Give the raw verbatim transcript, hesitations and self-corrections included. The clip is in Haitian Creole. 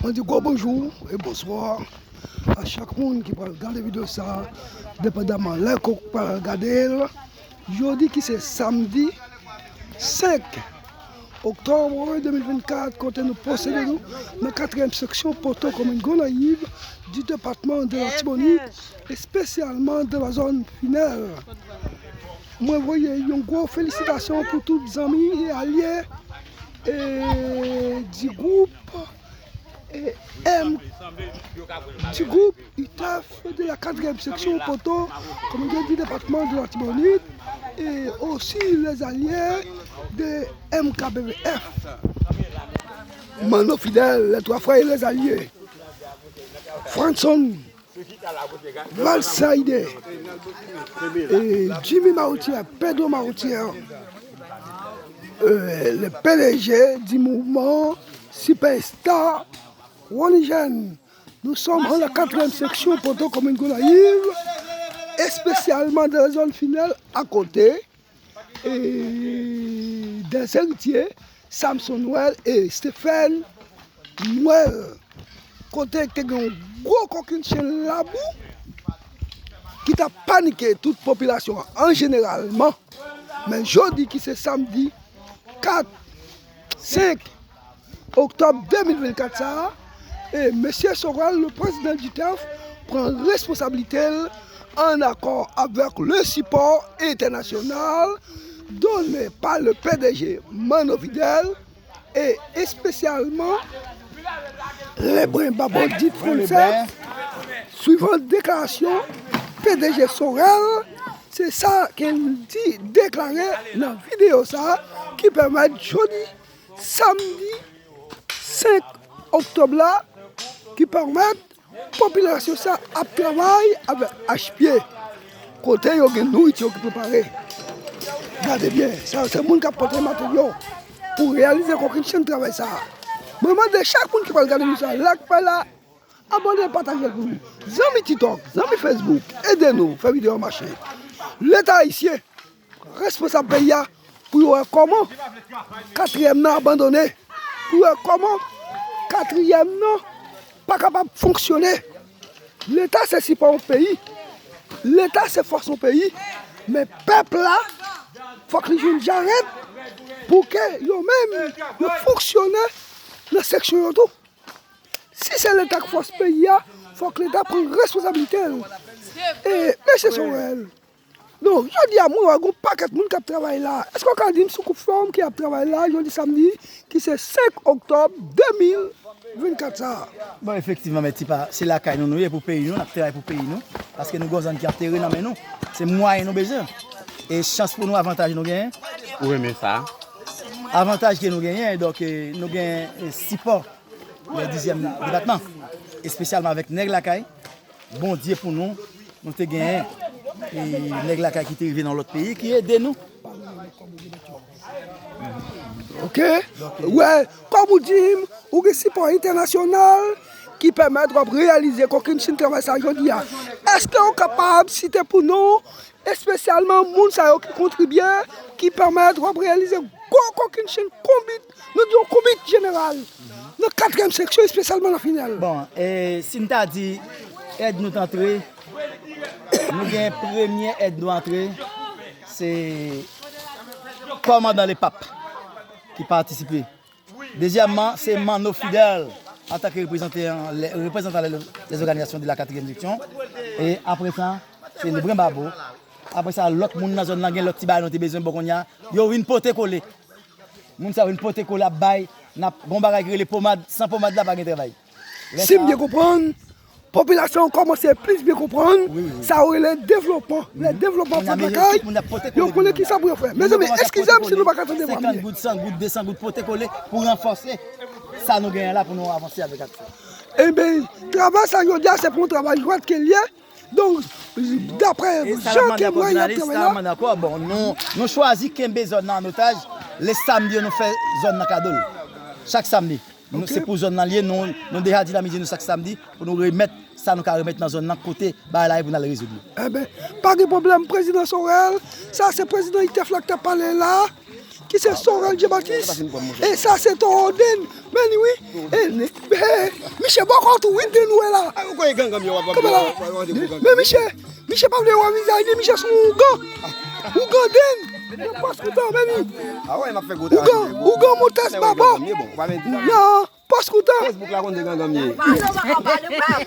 Mwen di gwo bonjou e bonswa a chak moun ki pral gade videyo sa a, depandaman lè ke w pral gade l. Jodi ki se samdi senk oktòb de mil vennkat, kote nou posede nou nan katriyèm seksyon Poto, komin Gonayiv, di depatman de Latibonit, espesyalman de la zòn Finèl. Mwen voye yon gwo felisitasyon pou tout zanmi e alye e di gwoup e M, du groupe U T F de la quatrième section Poto, comme je dis, département de l'Artibonite, et aussi les alliés de M K B V F. Manno Fidèl, les trois frères et les alliés. Franson, Valsaide, et Jimmy Marotier, Pedro Marotier, euh, le P D G du mouvement Superstar Ronnie Jeune. Nous sommes dans la quatrième section Poto, commune Gonayiv, spécialement dans la zone Finèl, à côté et des héritiers, Samson Noël et Stéphane Noël. Kote te gen yon gwo kokennchenn labou ki t ap panike tout popilasyon an an jeneralman. Men jodi ki se samdi kat, senk oktòb de mil vennkat sa a, e mesye Sorel, le président du U T F, pran responsablite l an akò avèk le sipò entènasyonal done pa le P D G Manno Fidèl, e espesyalman Lebren Babodit Frannsèz, swivan deklarasyon P D G Sorel, se sa ke l di, deklare nan videyo sa a, ki pèmèt jodi samdi senk oktòb la, ki pèmèt popilasyon sa ap travay avèk achpye, kote yo gen nouriti yo ki prepare. Gade byen, sa yo se moun k ap pote materyo pou reyalize kokennchenn travay sa a. Mwen mande chak moun ki pral gade videyo sa a, like, pale, abòne, pataje l pou nou. Zanmi TikTok, zanmi Facebook, ede nou fè videyo a mache. Leta ayisyen, responsab peyi a, pou yo wè kòman katriyèm nan abandone, pou yo wè kòman katriyèm nan pa kapab fonksyone. Leta se sipò yon peyi, Leta se fòs yon peyi, men pèp la, fòk li jwenn jarèt pou ke yo menm yo fonksyone nan seksyon yo tou. Si se Leta k fòs peyi a, fòk Leta pran responsablite l. E mesye Sorel, non, jodi a mwen wè gon pakèt moun k ap travay la. Èske w ka di m sou koup fòm ki ap travay la jodi samdi ki se senk oktòb de mil vennkat sa a? Bon, efektivman, Mèt Tipa, se lakay nou nou ye, pou peyi nou, n ap travay pou peyi nou, paske nou gon zòn ki ap tere nan men nou. Se mwayen nou bezwen. E chans pou nou, avantaj nou genyen. Ou renmen sa? Avantaj ke nou genyen, donk, eh, nou gen, eh, sipò nan dizyèm depatman, espesyalman avèk nèg lakay, Bondye pou nou, nou te genyen, e, nèg lakay ki te rive nan lòt peyi, ki ede nou. Ok? Wè, kòm ou di m, ou gen sipò entènasyonal ki pèmèt w ap reyalize kokennchenn travay sa jodi a. Èske w kapab site pou nou espesyalman moun sa yo ki kontribye, ki pèmèt w ap reyalize gwo kokennchenn konbit, nou di yon konbit jeneral nan katriyèm seksyon, espesyalman nan Finèl. Bon, e, si n ta di èd nou t antre, nou gen premye èd nou antre, se kòmandan Lepap ki patisipe. Dezyèmman, se Manno Fidèl, antanke reprezantan, lè, reprezantan lè, lèzòganizasyon de la katriyèm seksyon. E apre sa, se Lebren Babo. Apre sa, lòt moun nan zòn nan gen lòt ti bagay nou te bezwen, bon, kounye a, yo vin pote kole. Moun sa yo vin pote kole ap bay, n ap gon bagay ki rele pomad, san pomad la pa gen travay. Si m byen konprann, popilasyon an kòmanse plis byen konprann, wi, wi, wi, sa yo rele devlopman. Lè devlopman fèt lakay, yo konnen ki sa pou yo fè. Mezanmi, eskize m si nou pa ka tande m byen. Senkant goud, san goud, desan goud pote kole pou ranfòse sa nou genyen la pou nou avanse avèk aksyon. Enben, travay sa jodi a, se pou yon travay jwèt ke l ye. Donk, daprè jan ke m wè y ap travay la. Bon, nou, nou chwazi kenbe zòn nan an otaj. Lè samdi yo, nou fè zòn nan kado l. Chak samdi. Nou, se pou zòn nan l ye, nou, nou deja di nan midi nou chak samdi pou nou remèt sa nou ka remèt nan zòn nan kote bagay la ye pou n al rezoud li. Enben, pa gen pwoblèm, Prezidan Sorel, sa se Prezidan I T F la k t ap pale la, ki se Sorel Jean Baptiste, e sa se Towoden, men li wi, e, e, E bòkò tou, wi, de nou wè la. Kanpe la. Men misye, misye pa vle wè vizaj li, misye sou ougan. Ougan den. Paskoutan, men li. Ougan, ougan montès baba. Nan, paskoutan.